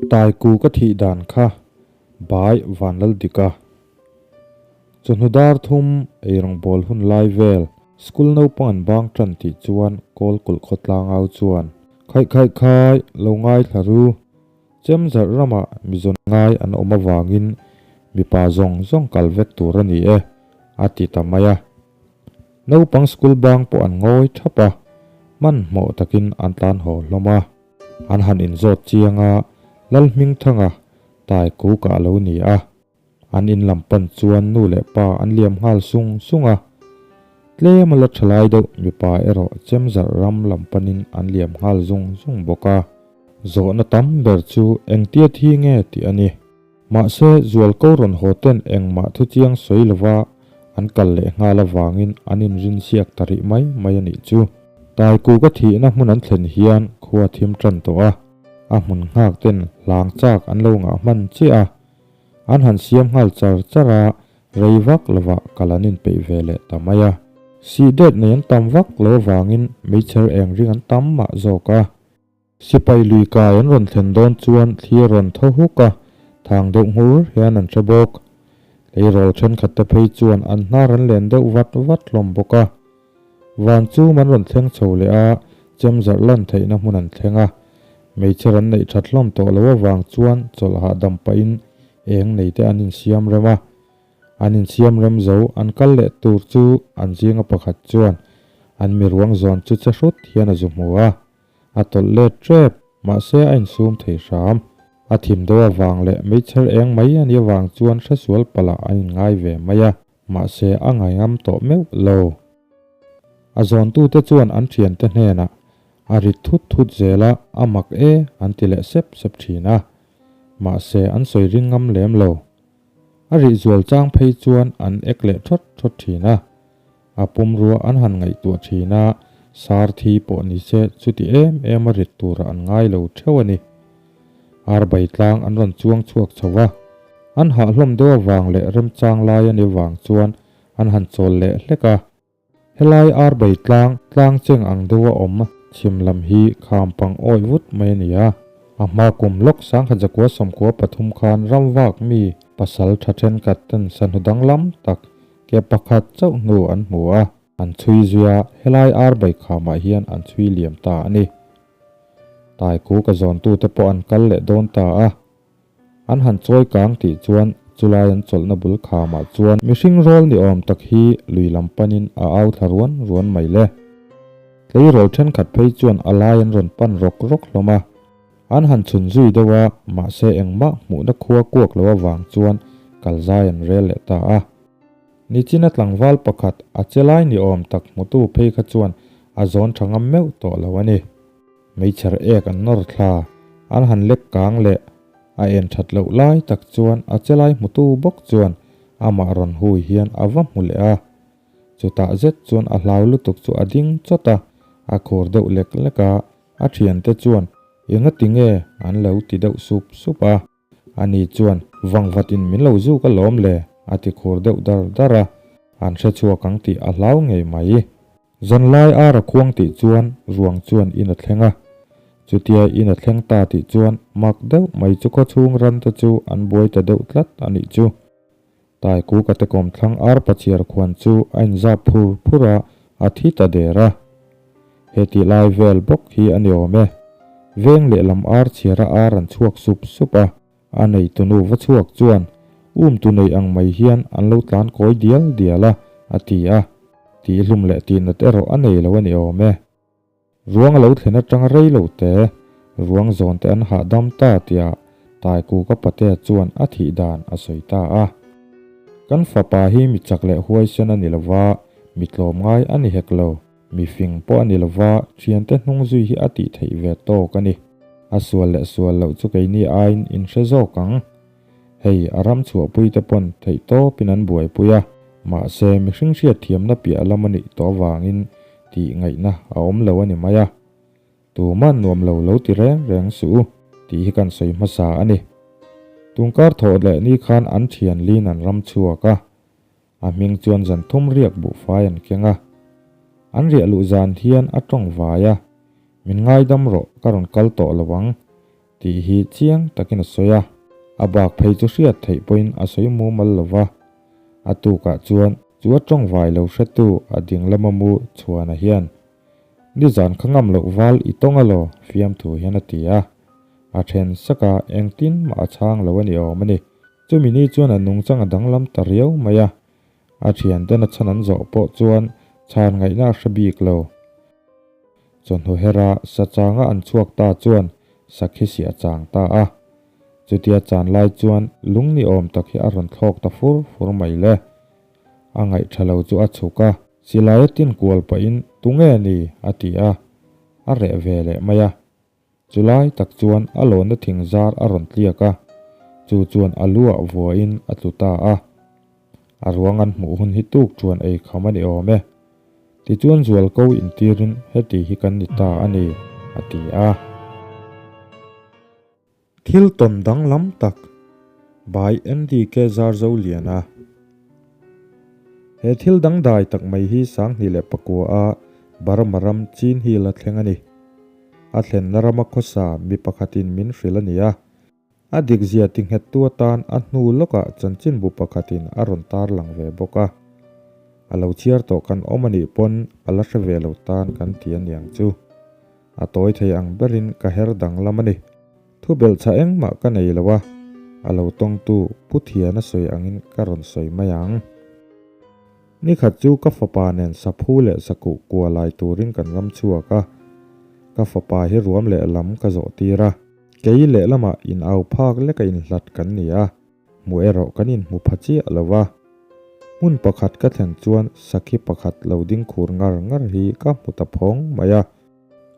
Taiku ka thih dan kha Bai Vanlaldika. Chawhnu dar thum eirawngbawl hun lai vel school naupang an bang tan tih chuan kawl kulh khawtlang au chuan Khaih khaih khai lo ngaithla ru. Chemzarh ramah mizawn ngai an awm avangin mipa zawng zawng kal vek tur a ni e, a ti ta mai a. Naupang school bang pawh an ngawi thap a, hmanhmawh takin an tlan haw hlawm a. An han inzawt chiang a, Lalhmingthanga tai kukah a lo ni a. An in lam pan chuan nu leh pa an liam nghal sung sung a. Tlem a la tha lai deuh mipa erawh chemzarh ram lam panin an liam nghal zung zung bawk a. Zawhna tam ber chu engtia thi nge tih a ni. Mahse zualko rawn haw ten engmah thuchiang sawi lova an kal leh nghal avangin an inrinsiak ta rih mai mai a nih chu. Taikuka thihna hmun an thlen hian khua thim tan tawh a, a hmun nghak ten hlang chak an lo ngah hman chiah a. An han siam nghal char char a, rei vak lovah kal an inpeih ve leh ta mai a. Sih det nei an tam vak lo avangin meichher eng ring an tam mah zawk a. Sipai lui kai an rawn thlen dawn chuan thli a rawn thaw huk a, thang deuh nghur hian an hre bawk. Leirawl thenkhat te phei chuan an hnar an len deuh vat vat hlawm bawk a. Van chum an rawn thleng chho leh a, chem zarh lan theihna hmun an thleng a. Hmeichhe ran neih that hlawm tawh lo avang chuan chawlh hahdam pahin eng nei te an insiam rem a. An insiam rem zo an kal leh tur chu an zinga pakhat chuan an miruang zawn chu che hrut hian a zu hmu a. A tawlh let tep, mahse a insum thei hram. A thim deuh avang leh meichher eng mai a nih avang chuan hresual palh ah a inngai ve mai a, mahse a ngaingam tawh meuh lo. A zawntute chuan an thiante hnenah, A rit thut thut zel a, a mak e, an ti leh sep sep thin a. Mahse an sawi ring ngam lem lo. A rih zual chang phei chuan an ek leh thawt thawt thin a. A pumrua an han ngaihtuah thin a, sar thi pawh ni se chuti em em a rit turah an ngai lo theuh a ni. Arbai tlang an rawn chuang chhuak chho a, an hah hlawm deuh avang leh remchang lai a ni vang chuan an han chawl leh hlek a. Helai arbai tlang, tlang cheng ang deuha awm chhim lam hi kham pang awih vut mai a ni a. A hma kum lawk sangkhat zakua sawmkua pathum khan ramvak mi pasal tha thenkhat ten sahnu danglam tak Ke pakhat chauh hnu an hmu a, an chhui zui a, helai ar bai khamah hian an chhui liam ta a ni. Taiku ka zawntute pawh an kal leh dawn ta a, an han chawi kang tih chuan chulai an chawlhna bul khamah chuan mihring rawl ni awm tak hi lui lam panin a au thla ruan ruan mai le. Tleirawl thenkhat phei chuan a lai an rawn pan rawk rawk hlawm a, an han chhun zui deuh a, mahse engmah hmuhna khua kuak lo avang chuan kalzai an rel leh ta a. Nichina tlangval pakhat a che lai ni awm tak hmutu phei kha chuan a zawn tha ngam meuh tawh lo a ni. Meichher ek an nawr thla, an han lek kang leh a en that loh lai tak chuan a che lai hmutu bawk chuan amah rawn hui hian a va hmu leh a. Chutah zet chuan a hlau lutuk chu a ding chawt a, a khur deuh lek lek a, a thiante chuan engati nge an lo ti deuh sup sup a. Ani chuan, Vangvatin min lo zuk alawm le, a ti khur deuh dar dar a, an hre chhuak ang tih a hlau ngei mai. Zanlai ar a khuang tih chuan ruang chuan in a thleng a, chutia in a thleng ta tih chuan mak deuh mai chu khawchhung ran te chu an buai ta deuh tlat a nih chu. Taikuka te kawmthlang ar pachiar khuan chu a inzap phur phur a, a thi ta der a. He tih lai vel bawk hi a ni awm e. Veng lehlam ar chhiara ar an chhuak sup sup a, a neitunu va chhuak chuan um tu nei ang mai hian an lo tlan kawi dial dial a, a ti a. Tihhlum leh tihnat erawh a nei lo a ni awm e. Ruang a lo thlen atanga rei lo te, ruang zawn te an hahdam ta tia Taikuka patea chuan a thih dan a sawi ta a. Kan fapa hi mi chak leh huaisen a ni lova, mi tlawmngai a ni hek lo, mi fing pawh a ni lova, thiante hnung zui hi a tih theih ve tawk a ni. A sual leh sual loh chu keini aiin in hre zawk ang. Hei a ram chhuahpui te pawn theih tawpin an buaipui a, mahse mihring hriatthiamna piah lam a nih tawh avangin tih ngaihna a awm lo a ni mai a. Tuman nuam lo lo ti reng reng suh u tih hi kan sawi hmasa a ni. Tungkar thawh leh ni khan an thian lin an ram chhuak a, a hming chuan zan thum riak buhfai an keng a. An riah luh zan hian a tawng vai a, Min ngaidam rawh ka rawn kal tawh lo ang. Tih hi chiang takin a sawi a. A bak phei chu hriat theih pawhin a sawi mumal lo va. A tukah chuan chu a tawngvai lo hretu a ding lama mu chhuana hian, Nizan kha ngam loh val i tawng alaw? fiamthu hian a ti a. A then sak a, engtin mah a chhang lo a ni awm a ni. Chumi ni chuan a nungchang a danglam ta riau mai a. A thianten a chhan an zawh pawh chuan chhan ngaihna a hre bik lo. Chawhnu hera sa changa an chhuak ta chuan sakhi siah a chang ta a. Chutia chan lai chuan lung ni awm tak hi a rawn thlawk ta fur fur mai le. A ngaih tha lo chu a chhuk a, silai a tin kual pahin tunge ni a ti a, a reh ve leh mai a. Chulai tak chuan a lawnna thing zar a rawn tliak a, chu chuan a lu ah vuahin a tlu ta a. A ruang an hmuh hun hi tuk chuan ei kham a ni awm e. Tichuan zualko intirin heti hi kan ni ta a ni, a ti a. Thil tawn danglam tak by NDK Zarzoliana He thil dangdai tak mai hi 2009 a Burma ram Chin Hill a thleng a ni. A thlenna rama khawsa mi pakhatin min hrilh a ni a. A dikzia tinghettu atan a hnu lawkah chanchinbu pakhatin a rawn tarlang ve bawk a. A lo chhiar tawh kan awm a nih pawn a la hre ve lo tan kan ti a niang chu. A tawi thei ang berin ka her danglam a ni. Thu belhchhah engmah ka nei lo a, a lo tawngtu Pu Thiana sawi angin ka rawn sawi mai ang. Nikhat chu ka fapa nen saphu leh sakuh kua lai turin kan ram chhuak a, ka fapa hi ruam leh lam ka zawh tir a, kei lehlamah in au phak leka inhlat kan ni a, hmuh erawh kan inhmu pha chiah lo va. Hmun pakhat ka thlen chuan sakhi pakhat lo ding khur ngar ngar hi ka hmu ta phawng mai a.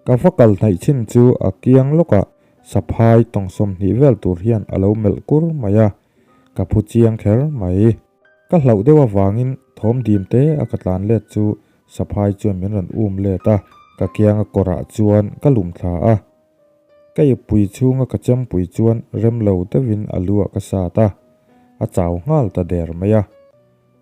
Ka va kal hnaih chin chu a kiang lawkah saphai tawng 20 vel tur hian a lo melh kur mai a, ka phu chiang kher mai. Ka hlauh deuh avangin thawm dim te a ka tlan let chu saphai chuan min rawn um let a, ka kianga kawrah chuan ka lum thla a. Ka ippui chhunga ka chempui chuan rem lo deuhin a lu ah ka sat a, a chau nghal ta der mai a.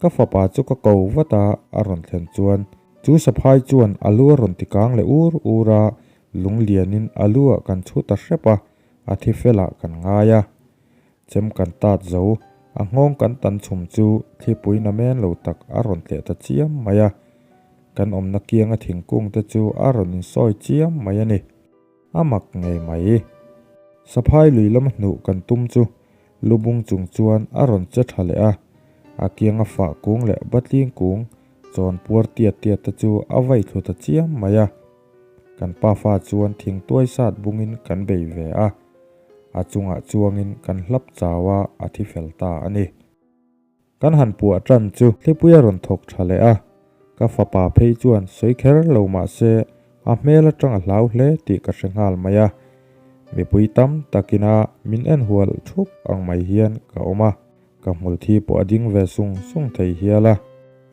Ka fapa chu ka ko vat a, a rawn thlen chuan chu saphai chuan a lu a rawn ti kang leh ur ur a, lung lianin a lu ah kan chhu ta hrep a, a thi felah kan ngai a. Chem kan tat zo, a nghawng kan tan chhum chu thlipui na men lo tak a rawn tleh ta chiam mai a. Kan awmna kianga thingkung te chu a rawn insawi chiam mai a ni. A mak ngei mai. Saphai lui lama hnuh kan tum chu lubung chung chuan a rawn che tha leh a, a kianga fah kung leh batling kung chawn puar tiat tiat te chu a vai thlu ta chiam mai a. Kan pafa chuan thingtuai sat bungin kan bei ve a, a chungah chuangin kan hlap chau a, a thi fel ta a ni. Kan han puah tan chu thlipui a rawn thawk tha leh a, ka fapa phei chuan sawi kher lo mah se a hmel atang a hlau hle tih ka hre nghal mai a. Mipui tam takina min en hual thup ang mai hian ka awm a, ka hmul thi pawh a ding ve sung sung thei hial a.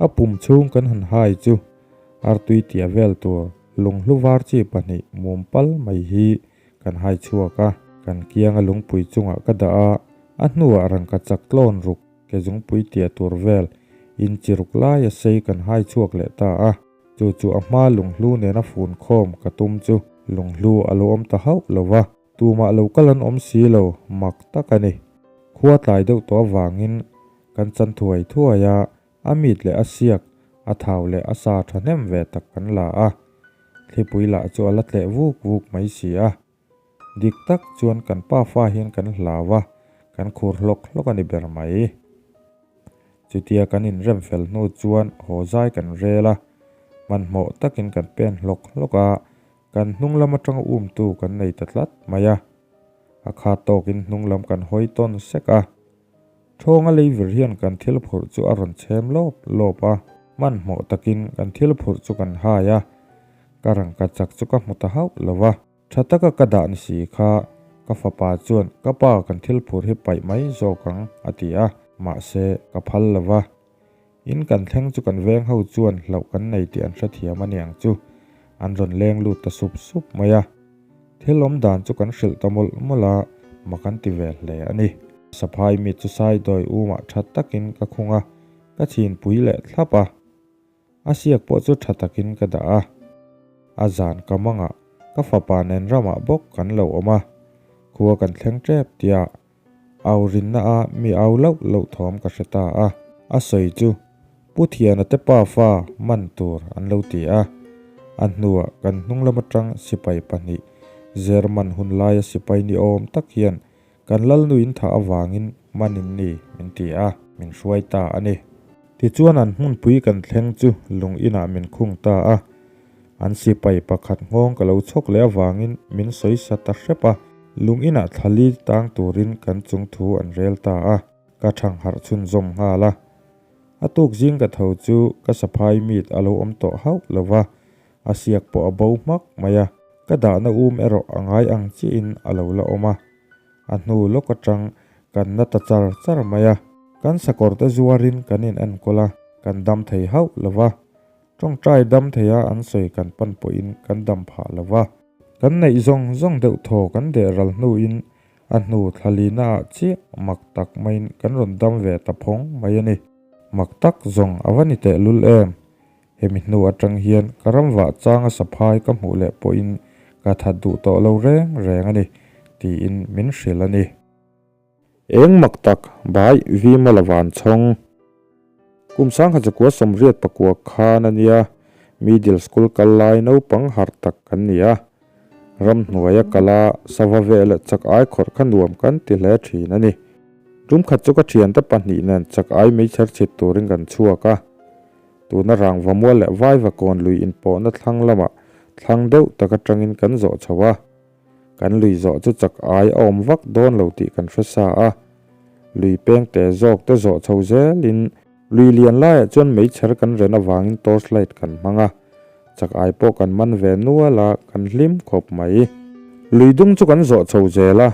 A pum chhung kan han hai chu artui tia vel tur lunghlu var chi pahnih mum pal mai hi kan hai chhuak a, kan kianga lungpui chungah ka dah a, a hnuah rangka chak tlawn ruk ke zungpui tia tur vel in chi ruk laia sei kan hai chhuak leh ta a, chu chu a hma lunghlu nena fun khawm ka tum chu lunghlu a lo awm ta hauh lo va, tumah lo kal an awm si lo, mak tak a ni. Khua tlai deuh tawh avangin kan chan thuai thuai a, A mit leh a siak, a thau leh a sa thahnem ve tak kan la a, thlipui lah chu a la tleh vuk vuk mai si a. Dik tak chuan kan pafa hian kan hlau a, kan khur hlawk hlawk a ni ber mai. Chutia kan inrem fel hnu chuan haw zai kan rel a, hmanhmawh takin kan pen hlawk hlawk a, kan hnung lam atanga umtu kan nei ta tlat mai a. A khat tawkin hnung lam kan hawi tawn sek a. Thawnga leivir hian kan thil phurh chu a rawn chhem lawp lawp a, hmanhmawh takin kan thil phurh chu kan hai a, ka rangka chak chu ka hmu ta hauh lo va. Tha taka ka dah ni si kha, ka fapa chuan ka pa kan thil phurh hi paih mai zawk ang a ti a, mahse ka phal lo va. In kan thleng chu kan veng ho chuan hlauh kan nei tih an hrethiam a niang chu an rawn leng lut ta sup sup mai a. Thil awm dan chu kan hrilh ta mawlh mawlh a, mak an ti ve hle a ni. Saphai mi chu saidawi umah tha takin ka khung a, ka chhinpui leh thlap a. A siak pawh chu tha takin ka dah a. A zan ka mangah ka fapa nen ramah bawk kan lo awm a. Khua kan thleng tep tia au rinna a mi au loh loh thawm ka hre ta a. A sawi chu Pu Thiana te pa fa man tur an lo ti a. A hnuah kan hnung lam atang sipai pahnih German hun laia sipai ni awm tak hian kan lalnuin thah avangin man in ni min ti a, min hruai ta a ni. Tichuan an hmunpui kan thleng chu lung inah min khung ta a. An sipai pakhat nghawng ka lo chhawk leh avangin min sawi sa ta hrep a, lung inah thlali tang turin kan chung thu an rel ta a, ka thang harh chhunzawm nghal a. A tuk zing ka tho chu ka saphai meat a lo awm tawh hauh lo va, a siak pawh a bo hmak mai a, ka dahna um erawh a ngai ang chiahin a lo la awm a. A hnu lawk atang kan na ta char char mai a, kan sakawrte zuarin kan in enkawl a, kan dam thei hauh lo va. Tawngtai dam theia an sawi kan pan pawhin kan dam phah lo va. Kan neih zawng zawng deuh thaw kan deh ral hnuin a hnu thlalina ah chiah mak tak maiin kan rawn dam ve ta phawng mai a ni. Mak tak zawng a va ni tehlul em? Hemi hnu atang hian ka ram vah changa saphai ka hmuh leh pawhin ka that duh tawh lo reng reng a ni tiin min hrilh a ni. Eng mak tak, bai Vima la van chhawng. Kum sangha chakua sawmriat pakua khan a nia, middle school kal lai naupang harh tak kan ni a. Ramhnuaia kal a, sava veh leh chak ai khawrh kha nuam kan ti hle thin a ni. Tum khat chu ka thiante pahnih nen chak ai meichher chhit turin kan chhuak a. Tuna rangva mual leh vaiva kawn lui inpawhna thlang lamah thlang deuh tak atangin kan zawh chho a. Kan lui zawh chu chak ai a awm vak dawn lo tih kan hre sa a, lui peng te zawk te zawh chho zelin lui lian laiah chuan meichher kan ren avangin torch light kan hmang a, chak ai pawh kan man ve nual a, kan hlim khawp mai. Lui dung chu kan zawh chho zel a,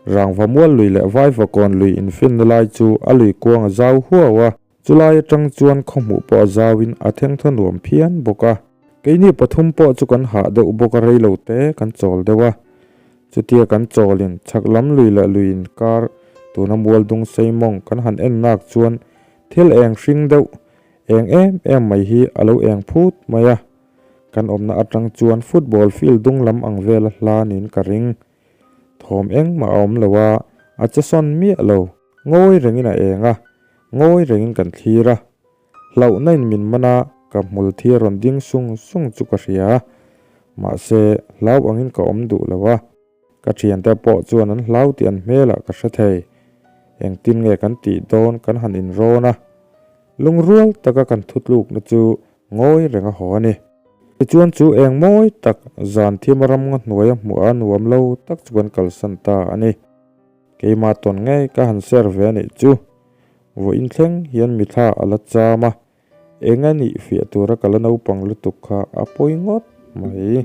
rangva mual lui leh vaivakawn lui infinna lai chu a lui kuang a zau huau a, Chulai atang chuan khaw hmuh pawh a zauin a thengthaw nuam phian bawk a. Keini pathum pawh chu kan hah deuh bawk a reilo te kan chawl deuh a. Chutia kan chawlin chhak lam lui leh lui inkar tuna mualdung Seimawng kan han en nak chuan thil eng hring deuh eng em em mai hi a lo eng phut mai a. Kan awmna atang chuan football field dung lam ang vela hla niin ka ring. Thawm engmah a awm lo a, a che sawn miah lo. Ngawi rengin a eng a, ngawi rengin kan thlir a. Hlauhna in min man a, ka hmul thi a rawn ding sung sung chu ka hria a. Mahse, hlau angin ka awm duh lo a. Ka thiante pawh chuan an hlau tih an hmelah ka hre thei. Engtin nge kan tih dawn kan han inrawn a. Lungrual taka kan thutlukna chu ngawi reng a haw a ni. Tichuan chu eng mawi tak zan thim a ram nga hnuaia hmuh a nuam lo tak chu kan kalsan ta a ni. Keimah tawn ngei ka han ser ve a nih chu. Vawiin thleng hian mithla a la cham a, eng a nih fiah tura ka la naupang lutuk kha a pawi ngawt mai.